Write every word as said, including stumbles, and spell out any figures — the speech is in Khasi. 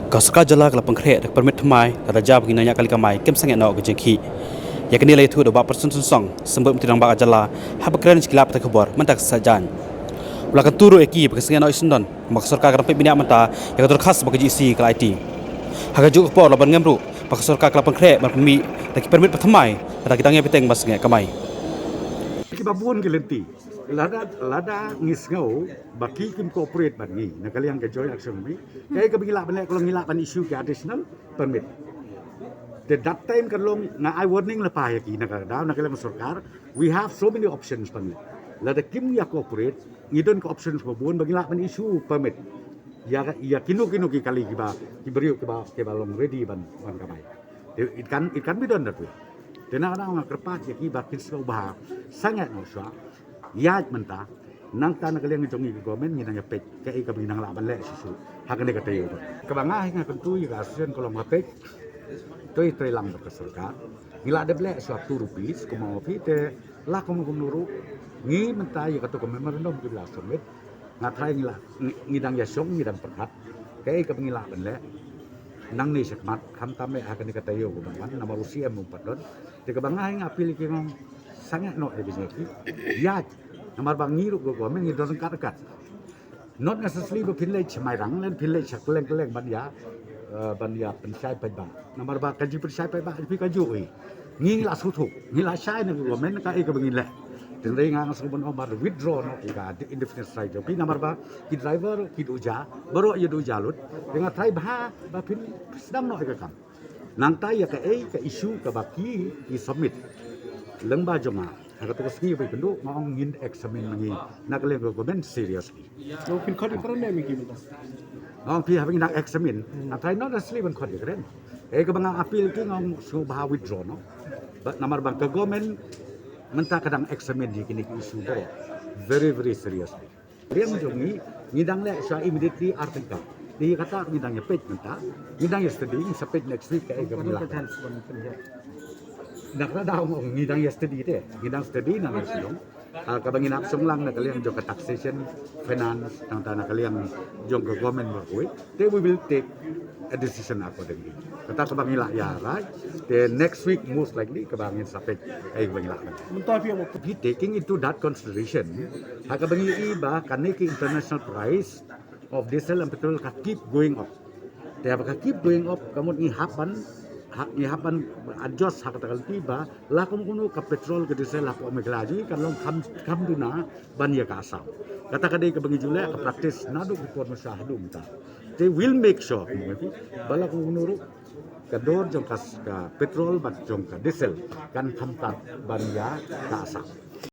Ka sorkar jylla ka la pynkhreh da ka permit thymmai, lada jia ba ki nongñiah kali kamai kim sangeh noh ka jingkhih. Ïa kane la ïathuh da u Bah Prestone Tynsong, Symbud Myntri Rangbah ka jylla, haba kren sha ki lad pathai khubor mynta ka Saitjaiñ. U la kyntu ruh ïa ki ba kin sangeh noh shisyndon, namar ka sorkar ka dang peit bniah mynta ïa ka dorkhas ba ka G E C ka la aiti. Ha kajuh ka por la ban ngam ruh ba ka sorkar ka la pynkhreh ban pynmih da ki permit ba thymmai lada ki dang ïa bteng ban sangeh kamai. Kiba bun ki lynti, lada, lada ngi sngew ba ki kim cooperate bad ngi na ka liang ka Joint Action Committee, kaei kaba ngi lah ban leh, ka long ngi lah ban issue ki additional permit. Te that time kan long, nga ai warning lypa ïa ki na ka daw na ka liang sorkar, we have so many options ban leh. Lada kim ïa cooperate, ngi don ka options ba bun ba ngi lah ban issue permit ïa, ïa kino kino ki kali kiba, ki briew kiba, kiba long ready ban, ban kamai. Te it can, it can be done that way. Te na ka daw nga kyrpad ïa ki ba kin sngewbha sangeh noh shuwa. Ïaid mynta, nangta na ka liang jong ngi ka government ngi nang ïa peit kaei kaba ngi nang lah ban leh shuh shuh ha kane ka taïew. Kaba nga hi nga kyntu ïa ka association ka long ba peit, to ïatrei lang bad ka sorkar. Ngi lah dep leh shuwa two rupees, kumno phi te, la kumno kumno ruh. Ngi mynta ïa kato ka memorandum kiba la submit, nga tharai ngi lah, ngi, ngi dang ïa shong, ngi dang pyrkhat kaei kaba ngi lah ban leh nangne shakhmat, khamtam eh ha kane ka taïew kaba wan, namar u C M um pat don. Te kaba nga hi nga appeal ïa ki, nga ong sangeh noh ïa ka jingïakhih. Ïaid, namar ba ngi ruh ka government ngi don ryngkat ryngkat. Not necessarily ba phin leit sha Mairang lane phin leit sha kylleng kylleng ban ïa, eh, ban ïa pynshai paidbah. Namar ba ka jingpynshai paidbah jong phi kajuh hi. Ngi la sngewthuh, ngi la shai na ka government kaei kaba ngin leh. Te hynrei nga nga sngewbha ban ong ba withdraw noh ïa ka indefinite strike jong phi, namar ba ki driver ki duh ja, baroh ïa duh ja lut. Te nga tharai bha ba phin sdang noh ïa ka kam. Nangta ïa kaei ka issue kaba ki, ki submit lyngba jong nga ha kato ka sngi ba ïakynduh, nga ong ngin examine ma ngi na ka liang ka government seriously. Lo phin khot ïa ka ne ma ngi mynta. Nga ong phi haba ngi nang examine, nga tharai not necessarily ban khot ïa ka ne. Eh, kaba nga appeal ki, nga ong sngewbha withdraw noh. Ba namar ba ka government mynta ka dang examine ïa kine ki issue baroh very, very seriously. Liang jong ngi, ngi dang leh shuwa immediately ar tyngka. Te kata ngi dang ïa peit mynta, ngi dang ïa study, ngi sa peit next week kaei kaba ngi lah. Na kata daw ngi dang ïa study te, ngi dang study na ngi sdang. Ah, kaba ngin hap shong lang na ka liang jong ka taxation, finance, nangta na ka liang jong ka government baroh kawei. Te we will take a decision accordingly. Kata kaba ngi lah ïa rai, te next week most likely kaba ngin sa peit kaei kaba ngi lah. Mynta phi ong, phi taking into that consideration, ha kaba ngi i ba kane ka international price of diesel and petrol ka keep going up. Te haba ka keep going up, ka mut ngi hap ban, ha, ngi hap ban adjust ha kata ka lynti ba la kum kumno ka petrol ka diesel hapoh Meghalaya jong ngi kan long kham, kham duna ban ïa ka Assam. Kata ka dei kaba ngi ju leh ka practice naduh ki por mynshuwa haduh mynta. Te we'll make sure ba la kum kumno ruh ka dor jong ka, ka petrol bad jong ka diesel kan kham tad ban ïa ka Assam.